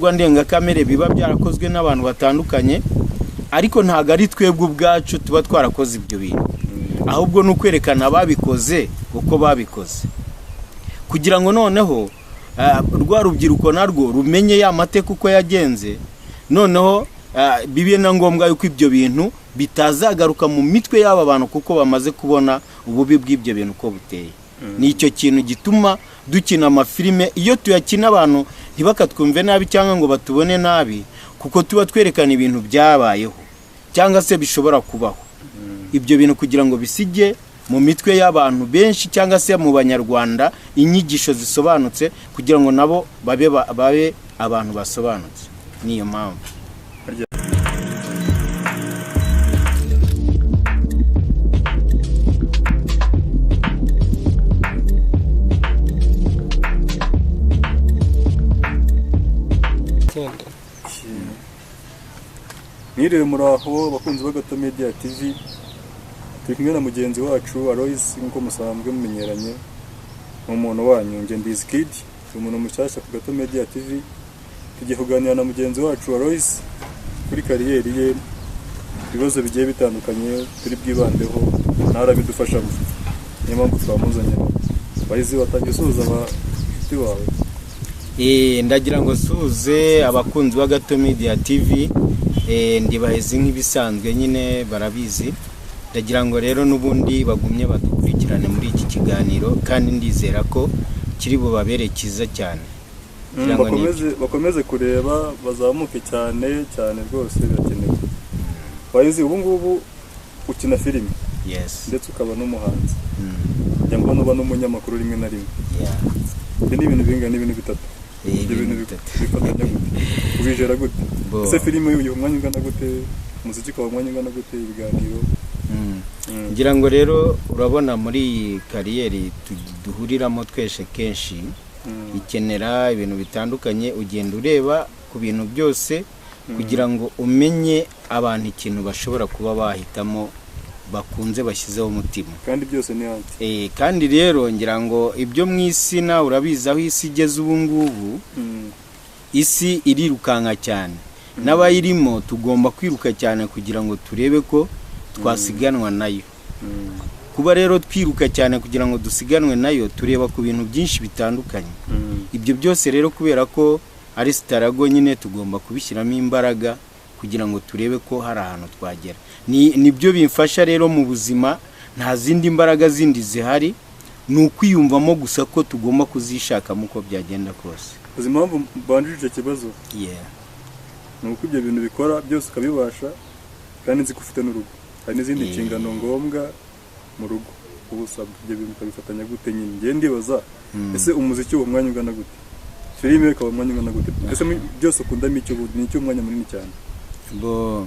Ndengakamere biba byarakozwe n'abantu batandukanye, ariko ntabwo ari twebwe ubwacu tuba twarakoze ibyo bintu, ahubwo ni ukwerekana ababikoze uko babikoze, kugira ngo noneho rwa rubyiruko narwo rumenye ya mateka uko yagenze. Noneho bibe na ngombwa yuko ibyo bintu bitazagaruka mu mitwe y'aba bantu, kuko bamaze kubona ububi bw'ibyo bintu uko buteye. Ni icyo kintu gituma dukina amafilime. Iyo tuyakina, abantu ntibakatwumve nabi cyangwa ngo batubone nabi, kuko tuba twerekana ibintu byabayeho cyangwa se bishobora kubaho. Ibyo bintu kugira ngo bisige mu mitwe y'abantu benshi cyangwa se mu Banyarwanda inyigisho zisobanutse, kugira ngo nabo babe abantu basobanutse. Niyo mpamvu. Tsinda. Mwiriwe, muraho abakunzi b'Agato Media TV. Turi kumwe na mugenzi wacu Aloys, nk'uko musanzwe mumenyeranye, ni umuntu wanyu. Njye ndi Kid, ndi umuntu mushyashya ku Gato Media TV. Tugiye kuganira na mugenzi wacu Aloys kuri career ye, ibibazo bigiye bitandukanye turi bwibandeho, ntarabidufashamo, niyo mpamvu twamuzanye. Bahizi, watangiye usuhuza abashuti bawe. Ndagira ngo suze abakunzi b'Agato Media TV. Ndibaheze nk'ibisanzwe nyine, barabizi. Ndagira ngo rero n'ubundi bagumye badukurikirane muri iki kiganiro, kandi ndizera ko kiri bubabere cyiza cyane. Ngira ngo ni Bakomeze kureba, bazamuke cyane cyane rwose, birakenewe. Bahizi, ubu ngubu ukina filime ndetse ukaba n'umuhanzi, njya mbona uba n'umunyamakuru rimwe na rimwe. Ibyo ni ibintu bingana n'ibintu bitatu. Ibyo bintu ibintu bitatu. Bifatanya gute? Ubijera gute? Bo. Ese filime uyiha umwanya ungana gute? Umuziki ukaba umwanya ungana gute? Ibiganiro? Ngira ngo rero urabona muri iyi career duhuriramo tweshe kenshi, ikenera ibintu bitandukanye. Ugenda ureba ku bintu byose kugira ngo umenye abantu ikintu bashobora kuba bahitamo, bakunze, bashyizeho umutima. Kandi byose ni art. Kandi rero ngira ngo ibyo mu isi nawe urabizi aho isi igeze ubu ngubu. Isi irirukanka cyane, n'abayirimo tugomba kwiruka cyane kugira ngo turebe ko twasiganwa nayo. Kuba rero twiruka cyane kugira ngo dusiganwe nayo, tureba ku bintu byinshi bitandukanye. Ibyo byose rero, kubera ko ari struggle nyine, tugomba kubishyiramo imbaraga kugira ngo turebe ko hari ahantu twagera. Ni nibyo bimfasha rero mu buzima. Nta zindi mbaraga zindi zihari, ni ukwiyumvamo gusa ko tugomba kuzishakamo uko byagenda kose. Uzi impamvu mbanjije icyo kibazo? Ni uko ibyo bintu bikora byose ukabibasha, kandi nzi ko ufite n'urugo, hari n'izindi nshingano ngombwa mu rugo uba usabwa. Ibyo bintu ukabifatanya gute nyine? Njye ndibaza, ese umuziki uba umwanya ungana gute? Filime ikaba umwanya ungana gute? Ese byose ukundamo icyo ubu ni icyo umwanya munini cyane? Bo,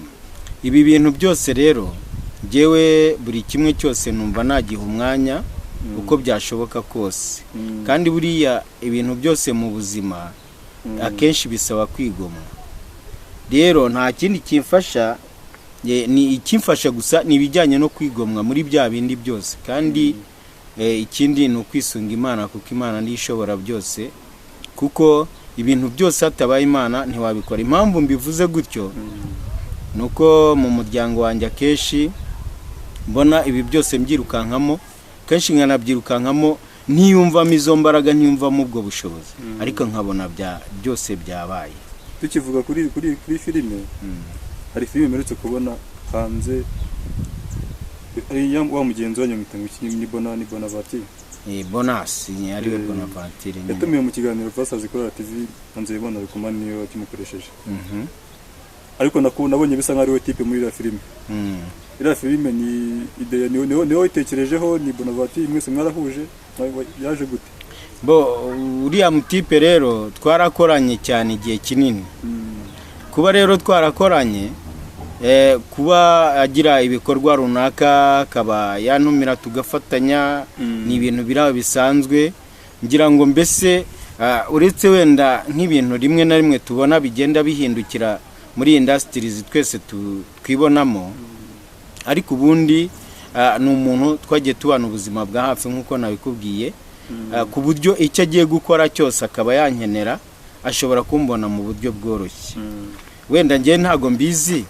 ibi bintu byose rero, njyewe buri kimwe cyose numva nagiha umwanya uko byashoboka kose. Kandi buriya ibintu byose mu buzima akenshi bisaba kwigomwa. Rero nta kindi kimfasha, ni ikimfasha gusa ni ibijyanye no kwigomwa muri bya bindi byose. Kandi ikindi ni ukwisunga Imana, kuko Imana niyo ishobora byose, kuko ibintu byose hatabaye Imana ntiwabikora. Impamvu mbivuze gutyo ni uko mu muryango wanjye akenshi mbona ibi byose mbyirukankamo, kenshi nkanabyirukankamo ntiyumvamo izo mbaraga, ntiyumvamo ubwo bushobozi, ariko nkabona byose byabaye. Tukivuga kuri filime, hari filime mperutse kubona hanze, ari wa mugenzi wanyu mwita ngo iki? Ni Bonaventure. Bonasi ni ariwe. Bonaventure nyine. Yatumiwe mu kiganiro Fasazi kuri TV, Nzeyimana Bikumana niyo wakimukoresheje. Ariko nabonye bisa nkaho ari we type muri iriya filime. Iriya filime ni idée niwe wayitekerejeho? Ni Bonaventure? Mwese mwarahuje? Yaje gute? Bo, uriya mutipe rero twarakoranye cyane igihe kinini. Kuba rero twarakoranye, kuba agira ibikorwa runaka akaba yantumira tugafatanya, ni ibintu biriya bisanzwe. Ngira ngo mbese uretse wenda nk'ibintu rimwe na rimwe tubona bigenda bihindukira muri industries twese twibonamo, ariko ubundi ni umuntu twagiye tubana ubuzima bwa hafi nk'uko nabikubwiye, ku buryo icyo agiye gukora cyose akaba yankenera. ashobora kumbona mu buryo bworoshye. Wenda njyewe ntago mbizi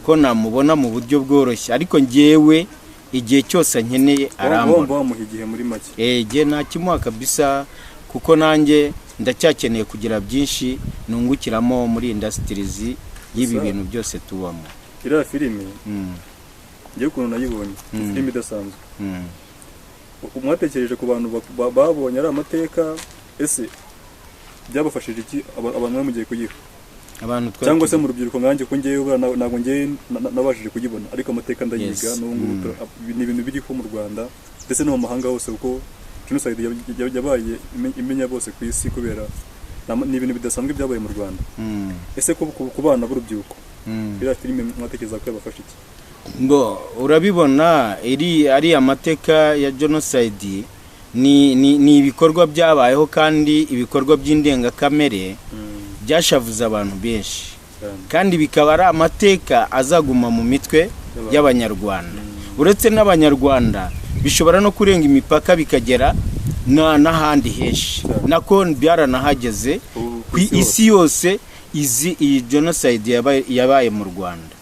ko namubona mu buryo bworoshye, ariko njyewe igihe cyose nkeneye arambona. Wumva wamuha igihe muri make? Igihe ntakimuha kabisa, kuko nanjye ndacyakeneye kugira byinshi nungukiramo muri industries y'ibi Gusa- bintu byose tubamo. Iriya filime, ngewe ukuntu nayibonye, ni filime idasanzwe. Mwatekereje ku bantu babonye ari amateka? Ese byabafashije iki abantu bari mugiye kuyiha? Abantu twari Cyangwa se mu rubyiruko nkanjye, ko ngewe buriya ntabwo ngewe nabashije kuyibona, ariko amateka ndayiga. N'ubu ngubu ni ibintu biriho mu Rwanda ndetse no mu mahanga hose, kuko jenoside yabaye imenya bose ku isi, kubera ni ibintu bidasanzwe byabaye mu Rwanda. Ese ku bana b'urubyiruko, iriya filime mwatekereza ko yabafasha iki? Ngo urabibona, iri ari amateka ya genocide, ni ibikorwa byabayeho kandi ibikorwa by'indengakamere byashavuze abantu benshi, Cyane. kandi bikaba ari amateka azaguma mu mitwe Y'abantu. y'Abanyarwanda. Uretse n'Abanyarwanda, bishobora no kurenga imipaka bikagera n'ahandi henshi. Cyane. Nako byaranahageze. Ubu Ku isi yose izi iyi genocide yabaye mu Rwanda.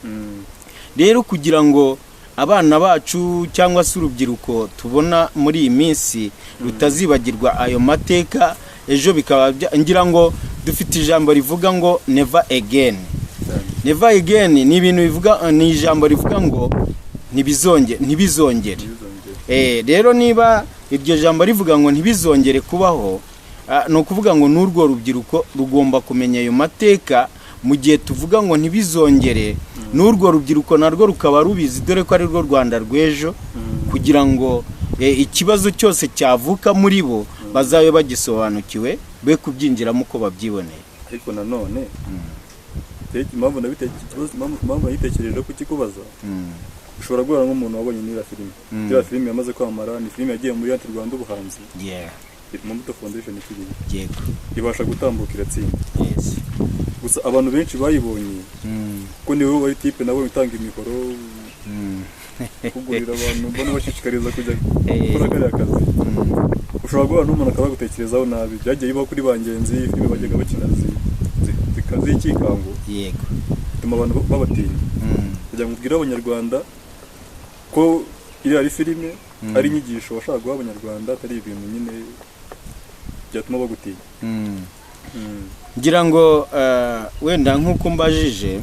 Rero kugira ngo abana bacu cyangwa se urubyiruko tubona muri iyi minsi rutazibagirwa ayo mateka ejo, bikaba ngira ngo dufite ijambo rivuga ngo "never again". Cyane. "Never again" ni ibintu bivuga, ni ijambo rivuga ngo ntibizongere. Ntibizongere. Rero niba iryo jambo rivuga ngo ntibizongere kubaho, ni ukuvuga ngo n'urwo rubyiruko rugomba kumenya ayo mateka. Mu gihe tuvuga ngo ntibizongere, n'urwo rubyiruko narwo rukaba rubizi, dore ko ari rwo Rwanda rw'ejo, kugira ngo ikibazo cyose cyavuka muri bo bazabe bagisobanukiwe, be kubyinjiramo uko babyiboneye. Ariko nanone impamvu nayitekereje kukikubaza, ushobora guhura nk'umuntu wabonye n'iriya filime. Iriya filime yamaze kwamamara, ni filime yagiye muri Art Rwanda ubuhanzi, mu Mbuto Foundation ikiriye, ibasha gutambuka, iratsinda. Gusa abantu benshi bayibonye, kuko niwe wari type nabonye utanga imikoro, kugurira abantu, mbona bashishikariza kujya gukora kariya kazi. Ushobora guhura n'umuntu akaba yagutekerezaho nabi. Byagiye bibaho kuri ba Ngenzi, filime bajyaga bakina z'ikikango, bituma abantu babatinya. Kugira ngo ubwire Abanyarwanda ko iriya ari filime, ari inyigisho washaka guha Abanyarwanda, atari ibintu nyine byatuma bagutinya. Ngira ngo wenda nk'uko mbajije,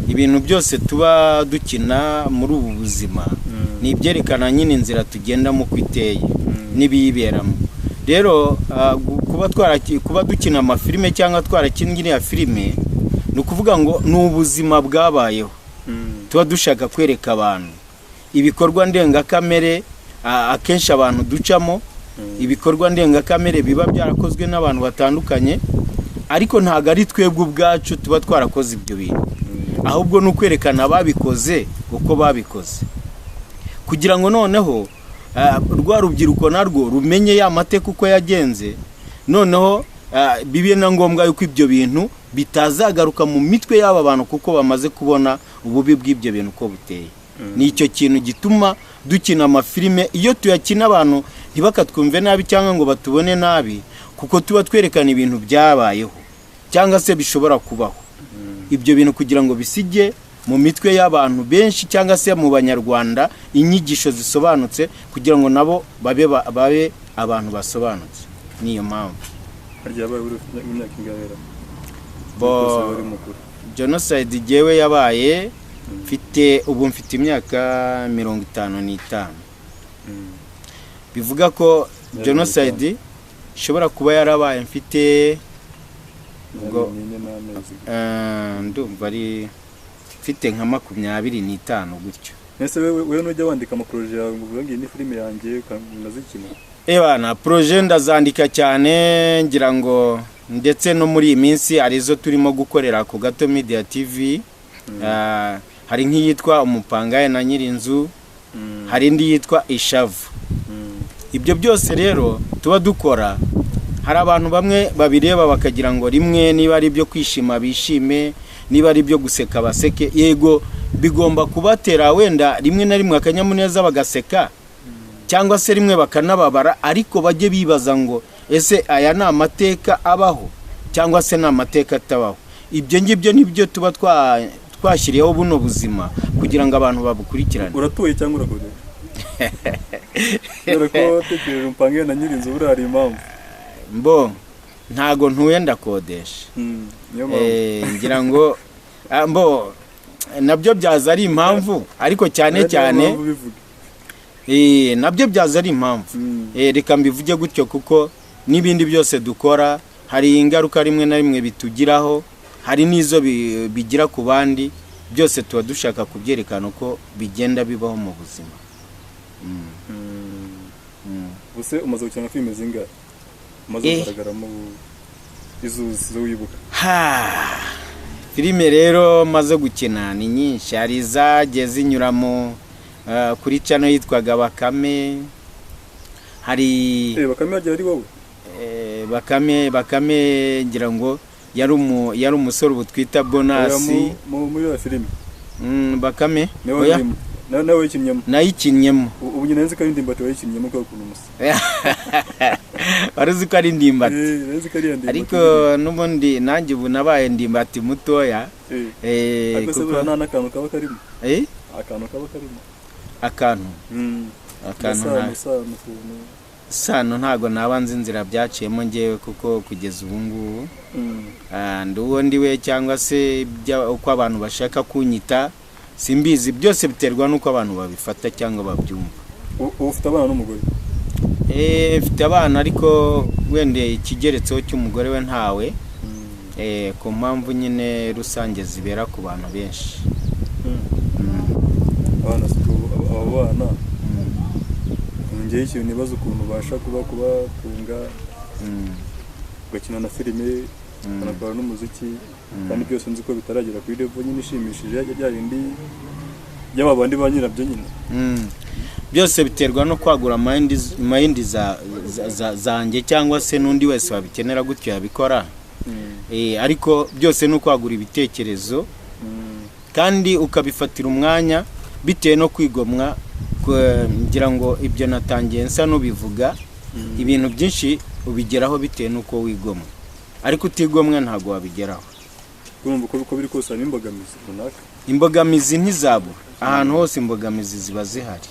ibintu byose tuba dukina muri ubu buzima ni ibyerekana nyine inzira tugendamo uko iteye n'ibiyiberamo. Rero kuba dukina amafilime cyangwa twarakinnye iriya filime, ni ukuvuga ngo ni ubuzima bwabayeho. Tuba dushaka kwereka abantu ibikorwa ndengakamere akenshi abantu ducamo, ibikorwa ndengakamere biba byarakozwe n'abantu batandukanye, ariko ntabwo ari twebwe ubwacu tuba twarakoze ibyo bintu, ahubwo ni ukwerekana ababikoze uko babikoze, kugira ngo noneho rwa rubyiruko narwo rumenye ya mateka uko yagenze, noneho bibe na ngombwa yuko ibyo bintu bitazagaruka mu mitwe y'aba bantu, kuko bamaze kubona ububi bw'ibyo bintu uko buteye. Ni icyo kintu gituma dukina amafilime. Iyo tuyakina, abantu ntibakatwumve nabi cyangwa ngo batubone nabi, kuko tuba twerekana ibintu byabayeho cyangwa se bishobora kubaho. Ibyo bintu kugira ngo bisige mu mitwe y'abantu benshi cyangwa se mu Banyarwanda inyigisho zisobanutse, kugira ngo nabo babe abantu basobanutse. Niyo mpamvu. Harya yabaye uri mu myaka ingahe? Bo Wari mukuru. Genocide jyewe yabaye mfite, ubu mfite imyaka 55. Bivuga ko genocide ishobora kuba yarabaye mfite ubwo 4 n'amezi. Ndumva ari mfite nka 25 gutyo. Ese wewe nujya wandika amaprojets yawe ngo uvuge ngo iyi ni filime yanjye unazikina? Ebana, projet ndazandika cyane. Ngira ngo ndetse no muri iyi minsi hari izo turimo gukorera ku Gato Media TV. Hari nk'iyitwa Umupangaye na Nyirinzu, hari indi yitwa Ishavu. Ibyo byose rero tuba dukora, hari abantu bamwe babireba bakagira ngo rimwe niba ari ibyo kwishima bishime, niba ari ibyo guseka baseke. Yego, bigomba kubatera wenda rimwe na rimwe akanyamuneza bagaseka, cyangwa se rimwe bakanababara, ariko bajye bibaza ngo ese aya ni amateka abaho? Cyangwa se ni amateka atabaho. Ibyo ngibyo nibyo tuba twashyiriyeho buno buzima kugira ngo abantu babukurikirane. Uratuye cyangwa urakodesha? Dore ko tekereje umpange na nyirinzu, buriya hari impamvu. Mbo ntago ntuye, ndakodesha. Niyo mpamvu. Ngira ngo mbo nabyo byaza ari impamvu, ariko cyane Niyo cyane mpamvu ubivuga. Nabyo byaza ari impamvu. Reka mbivuge gutyo, kuko n'ibindi byose dukora hari ingaruka rimwe na rimwe bitugiraho, hari n'izo bigira ku bandi. Byose tuba dushaka kubyerekana uko bigenda bibaho mu buzima. Ubuse umaze gukina filime zingahe umaze kugaragaramo izo wibuka? Ha, filime rero maze gukina ni nyinshi. Hari izagiye zinyuramo kuri channel yitwaga Bakame, hari Bakame yagiye ari wowe? Bakame ngira ngo yari umusore ubu twita Oya, Bonasi. Muri iyo filime. Bakame. Niwe Oya. urimo, nawe wayikinnyemo? Nayikinnyemo. Ubu nyine nzi ko ari Ndimbati wayikinnyemo kubera ukuntu musa. Wari uzi ko ari Ndimbati? Nzi ko ari iya Ndimbati. Ariko n'ubundi nanjye ubu nabaye Ndimbati mutoya. Ariko se Kuko buriya nta n'akantu kaba karimo? Akantu kaba karimo. Akantu akantu Sano, nta sano ukuntu. Sano ntago naba nzi inzira byaciyemo ngewe, kuko kugeza ubu ngubu ndi uwo ndi we, cyangwa se uko abantu bashaka kunyita simbizi. Byose biterwa n'uko abantu babifata cyangwa babyumva. Ubu ufite abana n'umugore? Mfite abana, ariko wenda ikigeretseho cy'umugore we ntawe, ku mpamvu nyine rusange zibera ku bantu benshi. Abana si abo bana, ngewe ikintu nibaza, ukuntu ubasha kuba kubatunga, ugakina na filime, ukanakora n'umuziki, kandi byose nzi ko bitaragera kuri level nyine ishimishije ya yindi y'aba bandi ba nyirabyo nyine. Byose biterwa no kwagura mind zanjye, cyangwa se n'undi wese wabikenera gutyo yabikora. Ariko byose ni ukwagura ibitekerezo kandi ukabifatira umwanya bitewe no kwigomwa. Ngira ngo ibyo natangiye nsa n'ubivuga. Ibintu byinshi ubigeraho bitewe n'uko wigomwa, ariko utigomwa ntabwo wabigeraho. Urumva uko biri kose harimo imbogamizi runaka. Imbogamizi ntizabura, ahantu hose imbogamizi ziba zihari.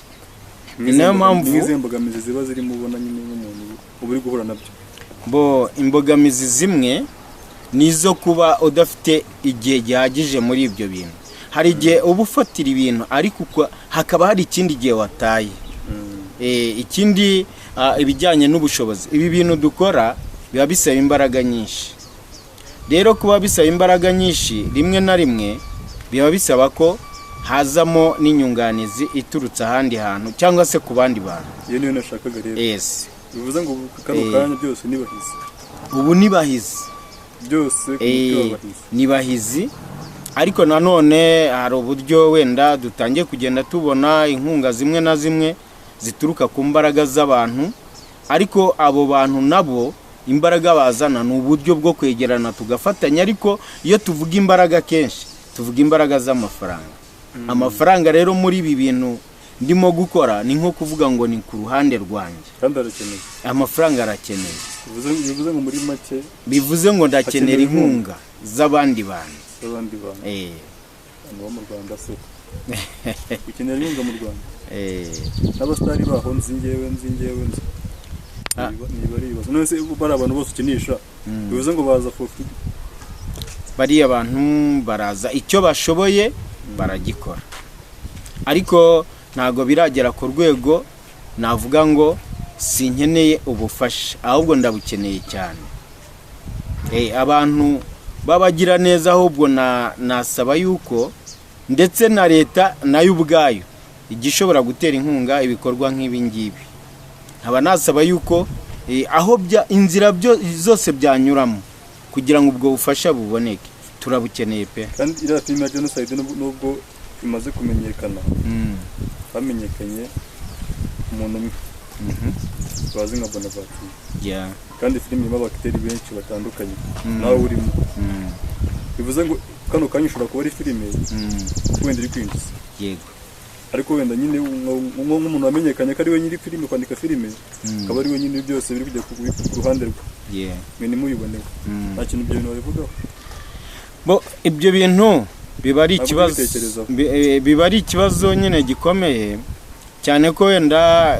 Ni nayo mpamvu- Nk'izi mbogamizi ziba zirimo ubona nyine nk'umuntu uba uri guhura nabyo? Bo imbogamizi zimwe ni izo kuba udafite igihe gihagije muri ibyo bintu. Hari igihe uba ufatira ibintu, ariko hakaba hari ikindi gihe wataye. Ikindi ibijyanye n'ubushobozi. Ibi bintu dukora biba bisaba imbaraga nyinshi. Rero kuba bisaba imbaraga nyinshi, rimwe na rimwe biba bisaba ko hazamo n'inyunganizi iturutse ahandi hantu cyangwa se ku bandi bantu. Iyo niyo nashakaga rero. Yes. Bivuze ngo ubu kano kanya byose nibahizi? Ubu nibahizi. Byose ku mutwe w'abahizi. Nibahizi, ariko nanone hari uburyo wenda dutangiye kugenda tubona inkunga zimwe na zimwe zituruka ku mbaraga z'abantu, ariko abo bantu nabo imbaraga bazana ni uburyo bwo kwegerana tugafatanya. Ariko iyo tuvuga imbaraga, kenshi tuvuga imbaraga z'amafaranga. Amafaranga rero muri ibi bintu ndimo gukora ni nko kuvuga ngo ni ku ruhande rwanjye. Kandi arakeneye. Amafaranga arakenewe. Bivuze ngo muri make Bivuze ngo ndakenera hakenewe inkunga z'abandi bantu. Z'abandi bantu. Abantu bo mu Rwanda se ukenera inkunga mu Rwanda? N'abasitari baho nzi ngewe, nzi ngewe, nzi. Niba ari ibibazo, none se bari abantu bose ukinisha, bivuze ngo baza for free? Bariya bantu baraza, icyo bashoboye baragikora, ariko ntabwo biragera ku rwego navuga ngo sinkeneye ubufasha, ahubwo ndabukeneye cyane. Abantu b'abagira neza, ahubwo nasaba yuko ndetse na leta nayo ubwayo ijya ishobora gutera inkunga ibikorwa nk'ibi ngibi. Nkaba nasaba yuko aho inzira zose byanyuramo kugira ngo ubwo bufasha buboneke, turabukeneye pe. Kandi iriya filime ya genocide, nubwo imaze kumenyekana, hamenyekanye umuntu umwe bazi nka Bonaventure, kandi filime irimo abakiteri benshi batandukanye, nawe urimo. Bivuze ngo kano kanya ishobora kuba ari filime wenda iri kwinjiza. Yego. Ariko wenda nyine nk'umuntu wamenyekanye ko ari we nyiri filime, kwandika filime akaba ari we nyine byose biri kujya ku ruhande rwe, mwe ntimubiboneho. Nta kintu ibyo bintu babivugaho. Bo ibyo bintu biba ari Ntabwo ikibazo, ubitekerezaho. Biba ari ikibazo nyine gikomeye cyane ko wenda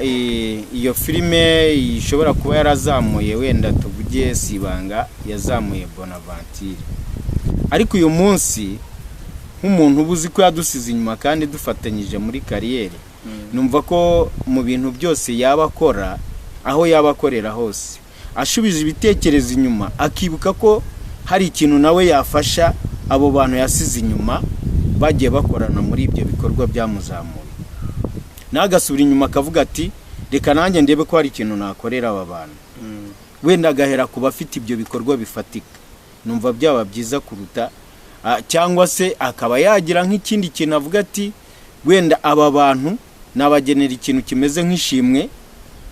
iyo filime ishobora kuba yarazamuye, wenda tuvuge Sibanga yazamuye Bonaventure, ariko uyu munsi nk'umuntu uba uzi ko yadusize inyuma kandi dufatanyije muri kariyeri, numva ko mu bintu byose yaba akora, aho yaba akorera hose, ashubije ibitekerezo inyuma akibuka ko hari ikintu nawe yafasha abo bantu yasize inyuma bagiye bakorana muri ibyo bikorwa byamuzamuye, nawe agasubira inyuma akavuga ati reka nanjye ndebe ko hari ikintu nakorera aba bantu, wenda agahera ku bafite ibyo bikorwa bifatika, numva byaba byiza kuruta cyangwa se akaba yagira nk'ikindi kintu avuga ati wenda aba bantu nabagenera ikintu kimeze nk'ishimwe,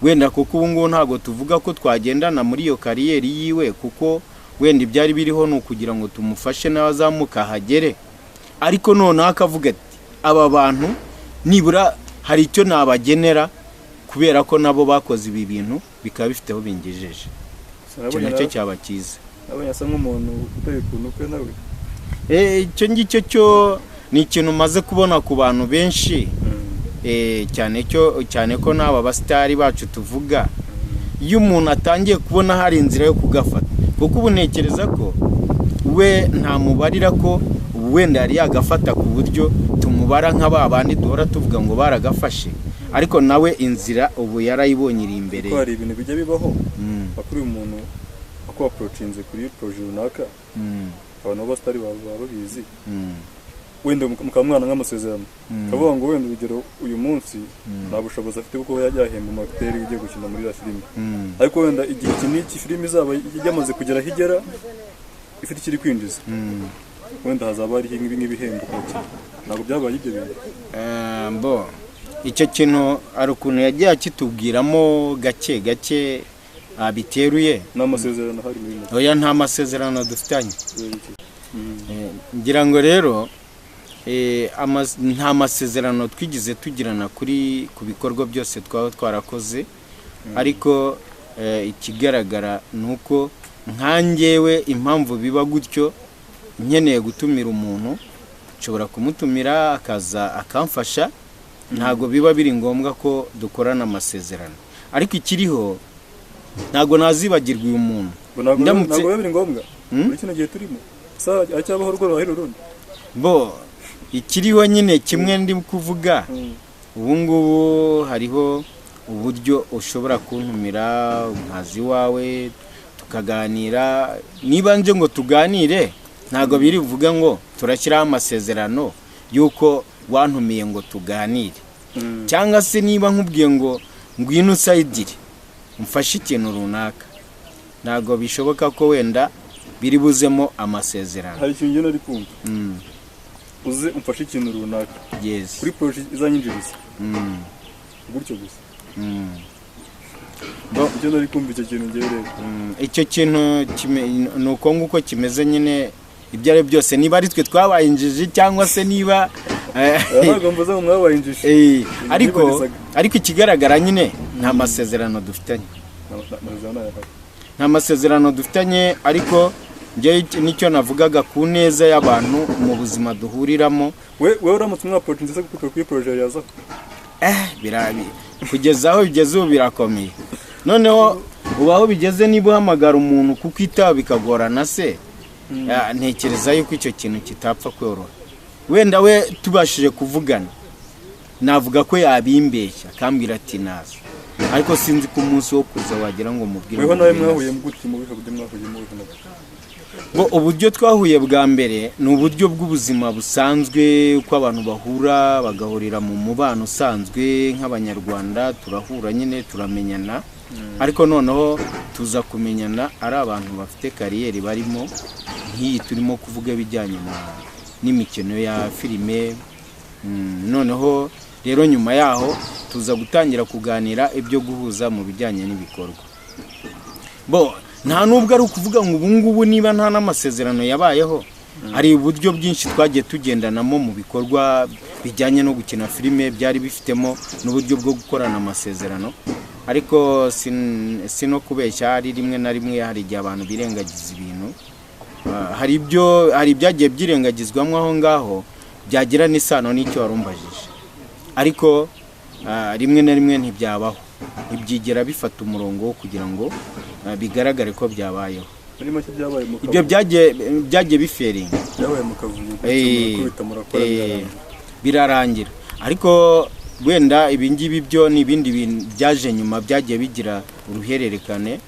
wenda kuko ubu ngubu ntabwo tuvuga ko twagendana muri iyo kariyeri yiwe, kuko wenda ibyari biriho ni ukugira ngo tumufashe n'abazamuka ahagere, ariko noneho akavuga ati aba bantu nibura hari icyo nabagenera kubera ko nabo bakoze ibi bintu bikaba bifite aho bingejeje. Icyo nacyo cyaba cyiza. Nabonye asa nk'umuntu uteye ukuntu kwe nawe. Icyo ngicyo cyo ni ikintu umaze kubona ku bantu benshi, cyane ko n'aba basitari bacu tuvuga, iyo umuntu atangiye kubona hari inzira yo kugafata, kuko ubu ntekereza ko we ntamubarira ko ubu wenda yari yagafata ku buryo tumubara nka ba bandi duhora tuvuga ngo baragafashe, ariko nawe inzira ubu yarayibonye iri imbere. Kuko hari ibintu bijya bibaho kuri uyu muntu ako approachinze kuri projet runaka, abantu b'abasitari baba babizi, wenda mukaba mwana nk'amasezerano, kavuga ngo wenda urugero uyu munsi nta bushobozi afite bwo kuba yahemba umu acteur ugiye gukina muri ya filime, ariko wenda igihe iki n'iki filime izaba yamaze kugera aho igera ifite ikiri kwinjiza, wenda hazaba hariho nk'ibihembo ku bakinnyi. Ntabwo byabaye ibyo bintu. Bo icyo kintu hari ukuntu yagiye akitubwiramo gake gake biteruye. Nta masezerano ahari muri make. Oya, nta masezerano dufitanye. Ngira ngo rero nta masezerano twigize tugirana ku bikorwa byose twaba twarakoze, ariko ikigaragara ni uko nkangewe impamvu biba gutyo, nkeneye gutumira umuntu nshobora kumutumira akaza akamfasha, ntago biba biri ngombwa ko dukorana amasezerano. Ariko ikiriho ntago nazibagirwa uyu muntu. Ntabwo biba biri ngombwa muri kino gihe turimo, aracyabaho urwo ruhahira urundi. Bo ikiriho nyine kimwe ndi kuvuga, ubu ngubu hariho uburyo ushobora kuntumira nkazi wawe tukaganira, niba nje ngo tuganire ntago biri buvuge ngo turashyiraho amasezerano yuko wantumiye ngo tuganire, cyangwa se niba nkubwiye ngo ngwino usayidire umfashe ikintu runaka, ntago bishoboka ko wenda biri buzemo amasezerano. Hari ikintu ngena ari kumva, uze umfashe ikintu runaka kuri projet izanyinjiriza gutyo gusa. Icyo nari kumva icyo kintu ngewe rero. Icyo kintu ni uko nguko kimeze nyine, ibyo ari byose niba ari twe twabaye injiji cyangwa se niba ntabwo mvuze ngo mwabaye injiji, ariko ikigaragara nyine nta masezerano dufitanye, nta masezerano dufitanye. Ariko njye nicyo navugaga ku neza y'abantu mu buzima duhuriramo. We uramutse umwaproche nziza kuko kuri projet yaza birabi kugeza aho bigeze ubu birakomeye. Noneho ubaho bigeze niba uhamagara umuntu kuko itaba bikagorana se, ntekereza yuko icyo kintu kitapfa kworoha. Wenda we tubashije kuvugana navuga ko yabimbeshya akambwira ati naza, ariko sinzi ko umunsi wo kuza wagira ngo mubwire. Weho nawe mwahuye gute mu bihe buryo mwahuye mu bihe? Bo uburyo twahuye bwa mbere ni uburyo bw'ubuzima busanzwe, uko abantu bahura bagahurira mu mubano usanzwe nk'abanyarwanda, turahura nyine turamenyana, ariko noneho tuza kumenyana ari abantu bafite kariyeri barimo nk'iyi turimo kuvuga ibijyanye n'imikino ya filime. Noneho rero nyuma yaho tuza gutangira kuganira ibyo guhuza mu bijyanye n'ibikorwa. Bo nta nubwo ari ukuvuga ngo ubu ngubu niba nta n'amasezerano yabayeho, Hari uburyo bwinshi twagiye tugendanamo mu bikorwa bijyanye no gukina filime, byari bifitemo n'uburyo bwo gukorana amasezerano. Ariko si no kubeshya, hari rimwe na rimwe hari igihe abantu birengagiza ibintu. Hari ibyagiye byirengagizwamo aho ngaho byagira n'isano n'icyo warumbajije, ariko rimwe na rimwe ntibyabaho, ntibyigera bifata umurongo wo kugira ngo bigaragare ko byabayeho. Muri make byabaye mu Ibyo kavuyo. byagiye biferinga. Byabaye mu kavuyo, murakubita, murakora, birarangira. Birarangira. Ariko wenda ibi ngibi byo ni ibindi bintu byaje nyuma, byagiye bigira uruhererekane,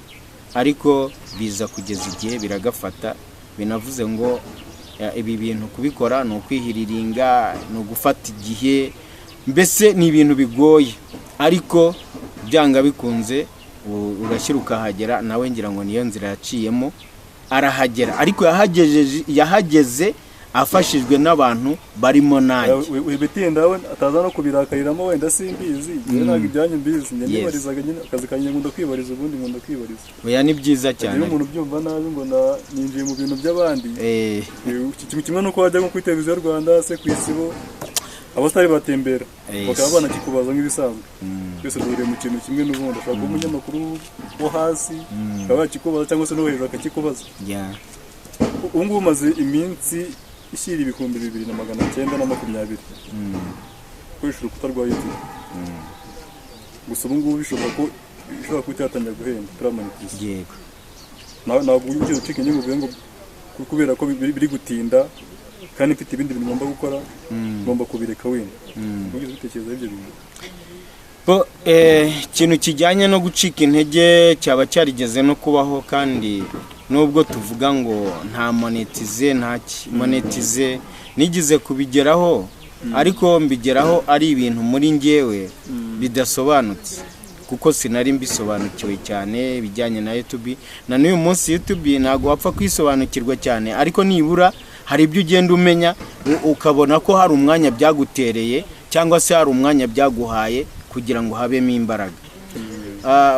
ariko biza kugeza igihe biragafata. Binavuze ngo ibi bintu kubikora ni ukwihiriringa, ni ugufata igihe, mbese ni ibintu bigoye, ariko byanga bikunze urashyira ukahagera. Nawe ngira ngo niyo nzira yaciyemo arahagera, ariko yahageze afashijwe n'abantu barimo nanjye. Wibitinda, we ataza no kubirakariramo, wenda simbizi, njye ntabwo ibyanyu mbizi, njye nibarizaga nyine akazi kanjye, nkunda kwibariza, ubundi nkunda kwibariza. Oya, ni byiza cyane. Hagira umuntu ubyumva nabi ngo ninjiye mu bintu by'abandi. Kimwe nuko wajya nko kuri Televiziyo Rwanda se, ku Isibo, abasitari batembera, bakaba banakikubaza nk'ibisanzwe. Twese duhuriye mu kintu kimwe n'ubundi, ashobora kuba umunyamakuru wo hasi akaba yakikubaza, cyangwa se no hejuru akakikubaza. Ubu ngubu umaze iminsi ishyira 2920 ukoresha urukuta rwa YouTube gusa. Ubu ngubu bishoboka ko ishobora kuba itatangira guhemba, itaramonetiza. Yego. Ntabwo ujya ucika intege ngo uvuge ngo kubera ko biri gutinda kandi mfite ibindi bintu ngomba gukora, ngomba kubireka wenda. Wigeze ubitekerezaho ibyo bintu? Bo, ikintu kijyanye no gucika intege cyaba cyarigeze no kubaho, kandi nubwo tuvuga ngo nta monetize, nta monetize, nigeze kubigeraho, ariko mbigeraho ari ibintu muri njyewe bidasobanutse, kuko sinari mbisobanukiwe cyane ibijyanye na YouTube. Na n'uyu munsi YouTube ntabwo wapfa kwisobanukirwa cyane, ariko nibura hari ibyo ugenda umenya, ukabona ko hari umwanya byagutereye cyangwa se hari umwanya byaguhaye kugira ngo habemo imbaraga.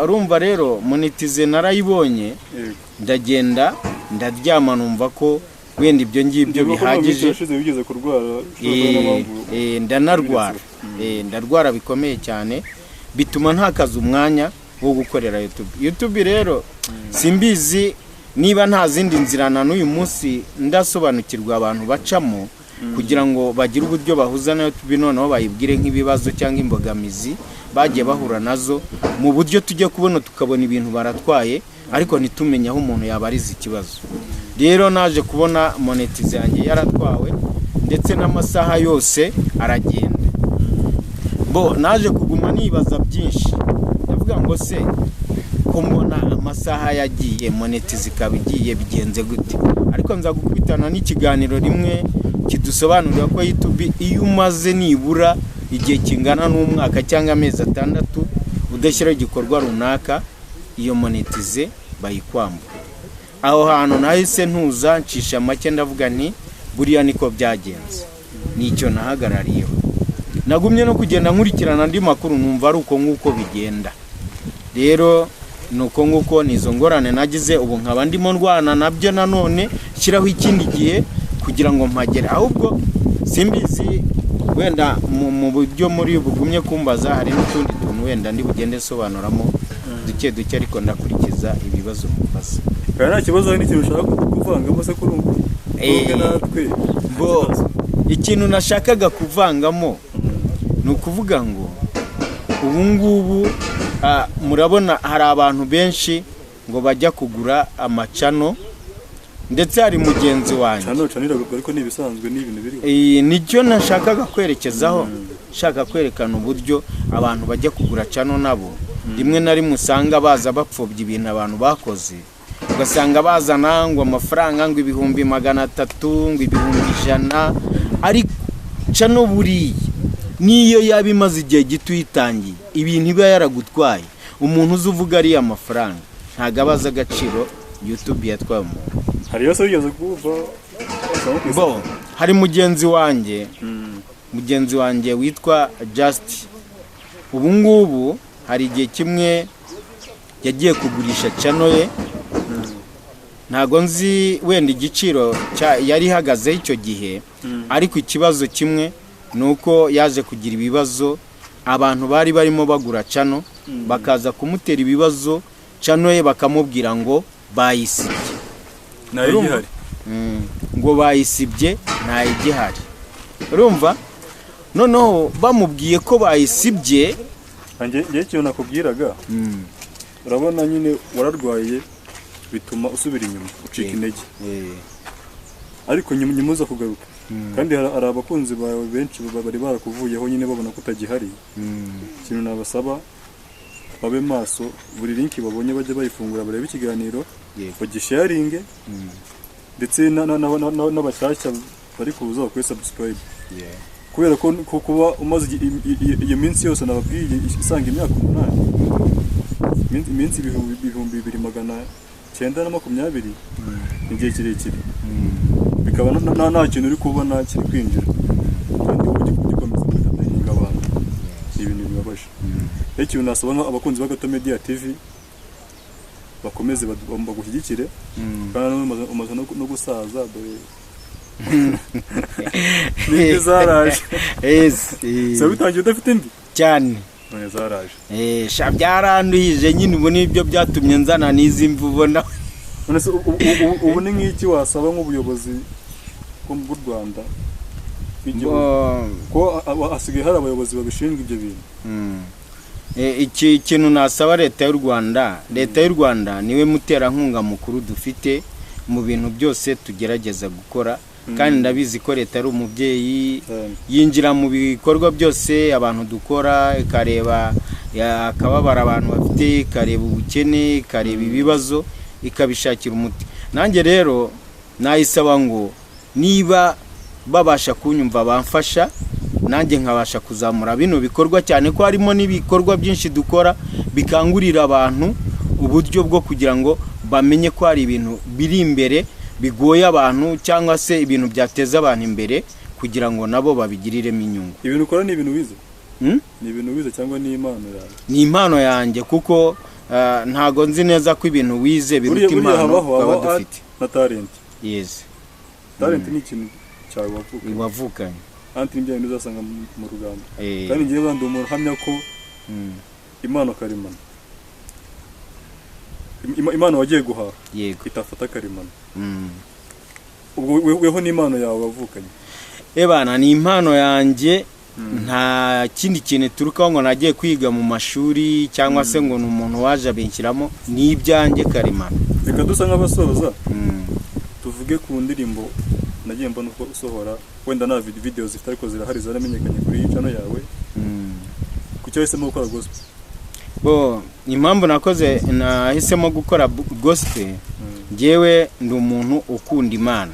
Urumva rero monetize narayibonye, ndagenda ndaryama, numva ko wenda ibyo ngibyo Ndibuka ko mu minsi bihagije. yashize wigeze kurwara, ushobora kuba niyo mpamvu. Ndanarwara. Ndarwara bikomeye cyane, bituma ntakaza umwanya wo gukorera YouTube. YouTube rero simbizi niba nta zindi nzira na n'uyu munsi ndasobanukirwa abantu bacamo kugira ngo bagire uburyo bahuza na YouTube, noneho bayibwire nk'ibibazo cyangwa imbogamizi bagiye bahura nazo, mu buryo tujya kubona tukabona ibintu baratwaye ariko ntitumenye aho umuntu yabariza ikibazo. Rero naje kubona monetize yanjye yaratwawe, ndetse n'amasaha yose aragenda. Bo naje kuguma nibaza byinshi, ndavuga ngo se ko mbona amasaha yagiye, monetize ikaba igiye, bigenze gute? Ariko nza gukubitana n'ikiganiro rimwe kidusobanurira ko YouTube iyo umaze nibura igihe kingana n'umwaka cyangwa amezi 6 udashyiraho igikorwa runaka, iyo monetize bayikwambura. Aho hantu nahise ntuza, ncisha make, ndavuga nti buriya niko byagenze, nicyo nahagarariyeho. Nagumye no kugenda nkurikirana andi makuru, numva ari uko nguko bigenda. Rero ni uko nguko, ni izo ngorane nagize, ubu nkaba ndimo ndwana nabyo nanone shyiraho ikindi gihe kugira ngo mpagere. Ahubwo simbizi, wenda mu buryo muri bugumye kumbaza hari n'utundi tuntu wenda ndi bugende nsobanuramo duke duke, ariko ndakurikiza ibibazo mubaza. Kandi nta kibazo, hari n'ikintu ushaka kuvangamo se kuri ubu? Natwe nta Bo kibazo. Ikintu nashakaga kuvangamo ni ukuvuga ngo ubu ngubu murabona hari abantu benshi ngo bajya kugura amachannel, ndetse hari mugenzi wanjye. Channel, channel iragurwa, ariko ni ibisanzwe, ni ibintu biriho. Nicyo nashakaga kwerekezaho, nshaka kwerekana uburyo abantu bajya kugura channel nabo rimwe na rimwe usanga baza bapfobya ibintu abantu bakoze, ugasanga bazana ngo amafaranga ngo 300,000, ngo 100,000, ariko channel buriya niyo yaba imaze igihe gito uyitangiye, ibintu iba yaragutwaye, umuntu uzi uvuga ariya mafaranga ntabwo aba azi agaciro YouTube yatwaye umuntu. Hari yose wigeze kumva bashaka nko ku isoko? Bo hari mugenzi wanjye, mugenzi wanjye witwa Just. Ubu ngubu hari igihe kimwe yagiye kugurisha channel ye. Ntago nzi wenda igiciro yari ihagazeho icyo gihe, ariko ikibazo kimwe ni uko yaje kugira ibibazo, abantu bari barimo bagura channel bakaza kumutera ibibazo, channel ye bakamubwira ngo bayisibye. Nayo igihari. Ngo bayisibye ntayigihari. Urumva? Noneho bamubwiye ko bayisibye. Nge ikintu nakubwiraga, urabona nyine wararwaye bituma usubira inyuma ucika intege, ariko nyuma uza kugaruka. Kandi hari abakunzi bawe benshi bari barakuvuyeho nyine babona ko utagihari. Ikintu nabasaba, babe maso, buri link babonye bajye bayifungura barebe ikiganiro, bagisharinge, ndetse n'abashyashya bari kuza bakore subscribe. Kubera ko kuba umaze iyo minsi yose nababwiye isanga imyaka 8, iminsi 2920, ni igihe kirekire, bikaba nta kintu uri kubona kiri kwinjira, kandi wowe ugikomeza kuentertaininga abantu. Ni ibintu bibabaje. Rero ikintu nasaba abakunzi ba Gato Media TV, bakomeze bagushyigikire, kandi umaze no gusaza, dore n'imvi zaraje. Se bitangiye udafite imvi? Cyane. None zaraje. Sha byaranduhije nyine, ubu nibyo byatumye nzana n'izi mvu ubona. None se ubu ni nk'iki wasaba nk'ubuyobozi bw'u Rwanda bw'igihugu? Ko hasigaye hari abayobozi babishinzwe ibyo bintu. Iki kintu nasaba leta y'u Rwanda, leta y'u Rwanda niwe muterankunga mukuru dufite mu bintu byose tugerageza gukora, kandi ndabizi ko leta ari umubyeyi, yinjira mu bikorwa byose abantu dukora, ikareba akababara abantu bafite, ikareba ubukene, ikareba ibibazo, ikabishakira umuti. Nanjye rero nayisaba ngo niba babasha kunyumva bamfasha, nanjye nkabasha kuzamura bino bikorwa, cyane ko harimo n'ibikorwa byinshi dukora bikangurira abantu uburyo bwo kugira ngo bamenye ko hari ibintu biri imbere bigoye abantu, cyangwa se ibintu byateza abantu imbere, kugira ngo nabo babigiriremo inyungu. Ibintu ukora ni ibintu wize? Ni ibintu wize cyangwa ni impano yawe? Ni impano yanjye, kuko ntago nzi neza ko ibintu wize biruta impano twaba dufite. Na talent. Yes. Talent ni ikintu cyawe wavukanye. Anti nibyo bintu uzasanga mu rugamba. Kandi ngiye bandi umuntu uhamya ko impano karemano. Impano wagiye guhaha itafata karemano. Ubwo weho ni impano yawe wavukanye. Ebana ni impano yanjye, nta kindi kintu turukaho ngo nagiye kwiga mu mashuri cyangwa se ngo ni umuntu waje abinshyiramo, ni ibyanjye karemano. Reka dusa nk'abasoza, tuvuge ku ndirimbo nagiye mbona uko usohora, wenda nta video zifite ariko zirahari zaramenyekanye kuri channel yawe. Kuki wahisemo gukora gospel? Bo impamvu nakoze nahisemo gukora gospel, njyewe ndi umuntu ukunda Imana,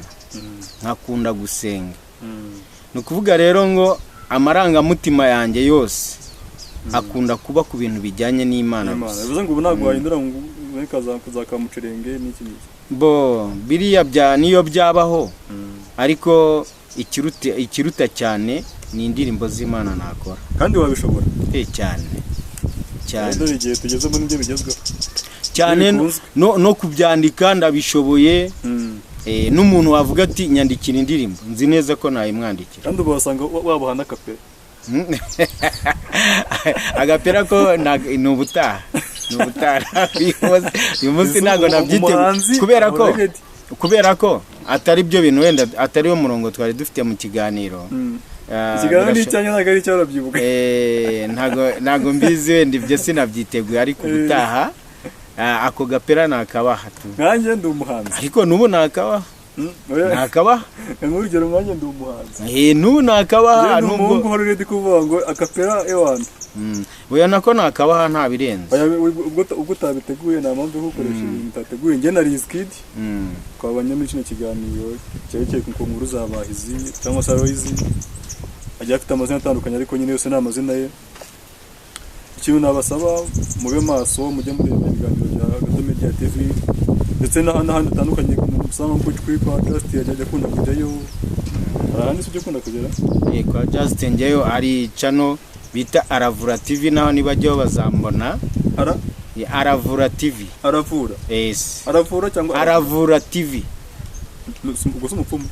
nkakunda gusenga. Ni ukuvuga rero ngo amarangamutima yanjye yose akunda kuba ku bintu bijyanye n'Imana gusa. Bivuze ngo ubu ntabwo wahindura ngo zakamucerenge n'iki n'iki. Bo biriya bya niyo byabaho, ariko ikiruta cyane ni indirimbo z'Imana nakora. Kandi wabishobora? Cyane. Cyane. Dore igihe tugezemo n'ibyo bigezweho. Cyane no kubyandika ndabishoboye. N'umuntu wavuga ati nyandikira indirimbo, nzi neza ko nayimwandikira. Kandi ubasanga wabuhana akapera. Agapera ko ni ubutaha. Ni ubutaha. Uyu munsi ntago nabyiteguye kubera ko atari byo bintu wenda atari yo murongo twari dufite mu kiganiro. Ikiganiro ni icyanyu ntago ari icyo urabyibuka. Ntago mbizi wenda ibyo sinabyiteguye, ariko ubutaha ako gapera nakabaha tu. Nanjye ndi umuhanzi. Ariko nubu nakabaha. Nakabaha. Nk'urugero nanjye ndi umuhanzi. Nubu nakabaha nubwo umuhungu uhora ready kuvuga ngo akapera ewana. Oya nako nakabaha nta birenze. Oya ubwo utabiteguye nta mpamvu yo gukoresha ibintu utateguye. Njye na Rizkid twabanye muri kino kiganiro cyerekeye ku nkuru za Bahizi cyangwa se Aloys. Agiye afite amazina atandukanye ariko nyine yose ni amazina ye. Ikintu nabasaba mube maso, mujye mureba ibiganiro bya Gato Media TV ndetse n'ahandi hatandukanye, usanga nko kuri kwa Justin yajya akunda kujyayo. Hari ahandi ujya ukunda kugera? Kwa Justin njyayo, ari channel bita Aravura TV, naho nibajyayo bazambona. Aravura TV. Aravura? Yes. Aravura cyangwa Aravura TV. Ubwo si umupfumu?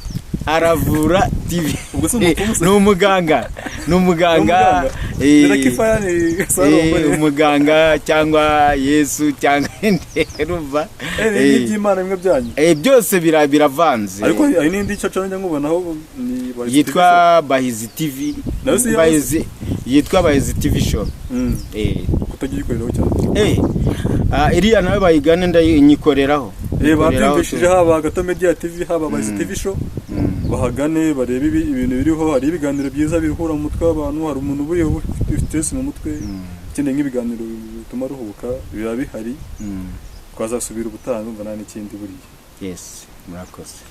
Aravura TV. Ubwo si umupfumu se? Ni umuganga, ni umuganga. Ni Lucky Fire, ni Salongo? Umuganga cyangwa Yesu cyangwa nderumva. Ni iby'Imana bimwe byanyu. Byose biravanze. Ariko hari n'indi cyo njya nkubonaho, ni Bahizi. Yitwa Bahizi TV. Nayo si yawe? Bahizi, yitwa Bahizi TV Show. Kutagira ikoreraho cyane. Iriya nawe bayigane, ndayinyikoreraho. Babyumvishije, haba Gato Media TV, haba Bahizi TV Show, bahagane barebe ibintu biriho. Hari ibiganiro byiza biruhura mu mutwe w'abantu. Hari umuntu buriya ufite stress mu mutwe, ukeneye nk'ibiganiro bituma aruhuka, biba bihari. Twazasubira ubutaha, numva nta n'ikindi buriya. Yes, murakoze.